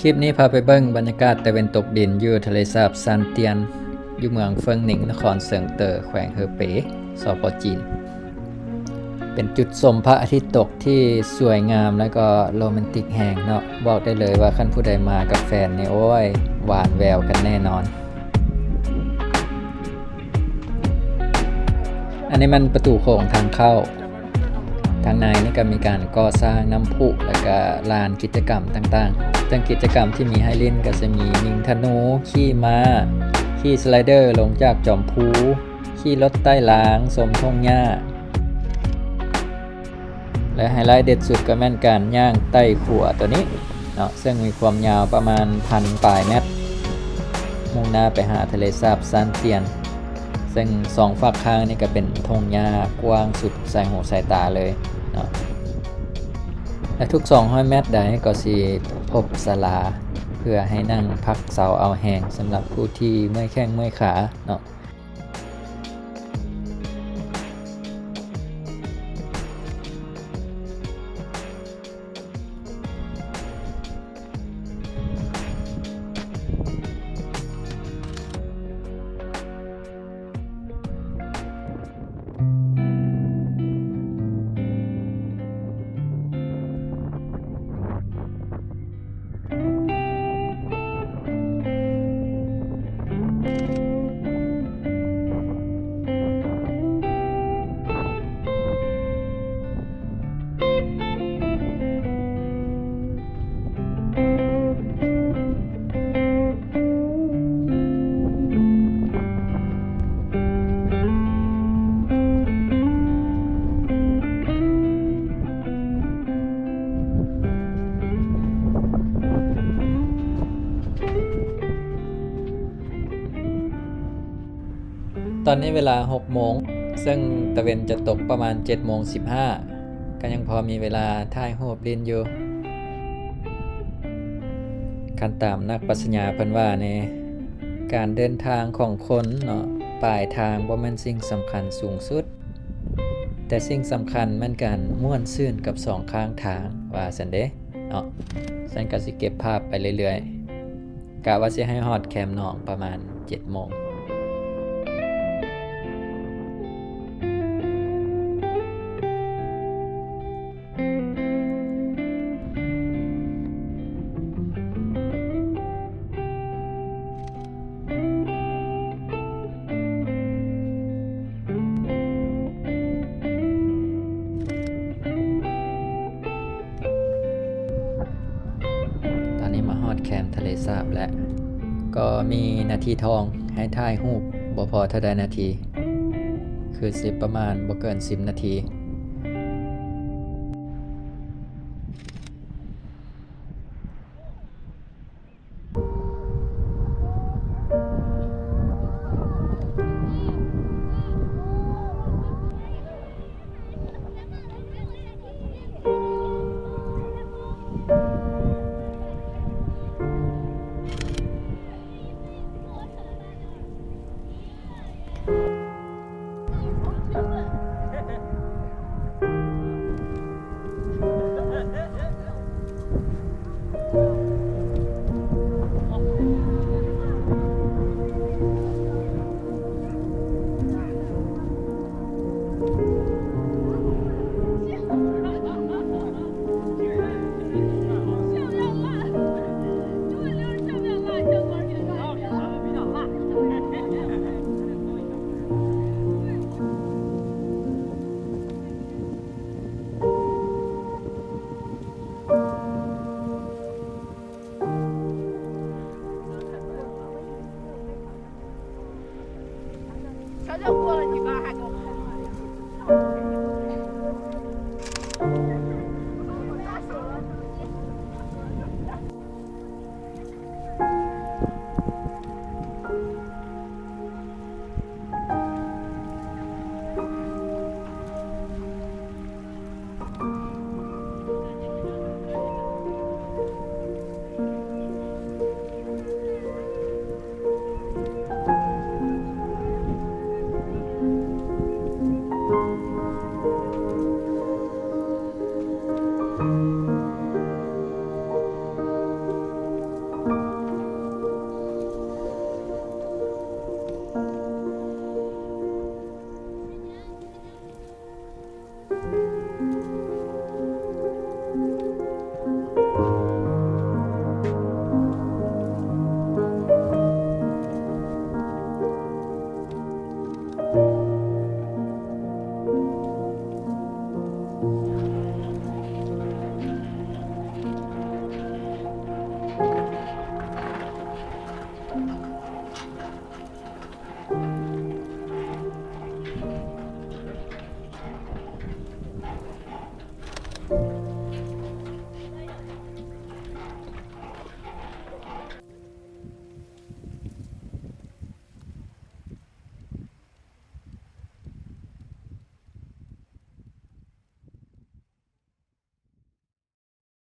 ຄລິບນີ້ພາໄປເບິ່ງບັນຍາກາດຕາເວັນຕົກດິນຢູ່ທະເລສາບຊານຕຽນ ຢູ່ເມືອງເຟິງໜິງ ນະຄອນເຊິງເຕີ ແຂວງເຮີເປ ສປ ຈີນ. ເປັນຈຸດຊົມພະອາທິດຕົກທີ່ສວຍງາມ ແລະ ກໍໂຣແມນຕິກແຮງເນາະ. ບອກໄດ້ເລີຍວ່າຄັນຜູ້ໃດມາກັບແຟນນີ້ ໂອ້ຍ ຫວານແຫວວກັນແນ່ນອນ. ອັນນີ້ມັນປະຕູໂຂງທາງເຂົ້າ. ທາງໃນນີ້ກໍມີການກໍ່ສ້າງນ້ຳພຸ ແລ້ວກໍລານກິດຈະກຳຕ່າງໆ. ເຊິ່ງກິດຈະກຳທີ່ມີໃຫ້ຫຼິ້ນກໍຈະມີຍິງທະນູ, ຂີ່ມ້າ, ຂີ່ສະໄລເດີລົງຈາກຈອມພູ, ຂີ່ລົດໄຕ່ລາງ, ຊົມທົ່ງຫຍ້າ ແລະ ໄຮໄລເດັດສຸດກໍແມ່ນການຍ່າງໄຕ່ຂົວໂຕນີ້ເນາະ, ເຊິ່ງມີຄວາມຍາວປະມານພັນປາຍແມັດ, ມຸ່ງໜ້າໄປຫາທະເລສາບຊານຕຽນ. ເຊິ່ງສອງຟາກຂ້າງນີ້ກໍເປັນທົ່ງຫຍ້າກວ້າງສຸດໃສ່ຫູໃສ່ຕາເລີຍເນາະ. ແລະ ທຸກສອງຮ້ອຍແມັດໃດກໍຊິພົບສາລາ ເພື່ອໃຫ້ນັ່ງພັກເຊົາເອົາແຮງ ສຳລັບຜູ້ທີ່ເມື່ອຍແຂ້ງເມື່ອຍຂາເນາະ. ຕອນນີ້ເວລາຫົກໂມງ ເຊິ່ງຕາເວັນຈະຕົກປະມານເຈັດໂມງສິບຫ້າ ກໍຍັງພໍມີເວລາຖ່າຍຮູບຫຼິ້ນຢູ່. ຄັນຕາມນັກປັດຊະຍາເພິ່ນວ່າແນ່ ການເດີນທາງຂອງຄົນເນາະ ປາຍທາງບໍ່ແມ່ນສິ່ງສຳຄັນສູງສຸດ, ແຕ່ສິ່ງສຳຄັນແມ່ນການມ່ວນຊື່ນກັບສອງຂ້າງທາງ ວ່າຊັ້ນເດ້ເນາະ. ຊັ້ນກໍຊິເກັບພາບໄປເລື້ອຍໆ. ກະວ່າຊິໃຫ້ຮອດແຄມໜອງປະມານເຈັດໂມງ. ຕອນນີ້ມາຮອດແຄມທະເລສາບແລ້ວ ກໍມີນາທີທອງໃຫ້ຖ່າຍຮູບບໍ່ພໍເທົ່າໃດນາທີ ຄືຊິປະມານບໍ່ເກີນສິບນາທີ.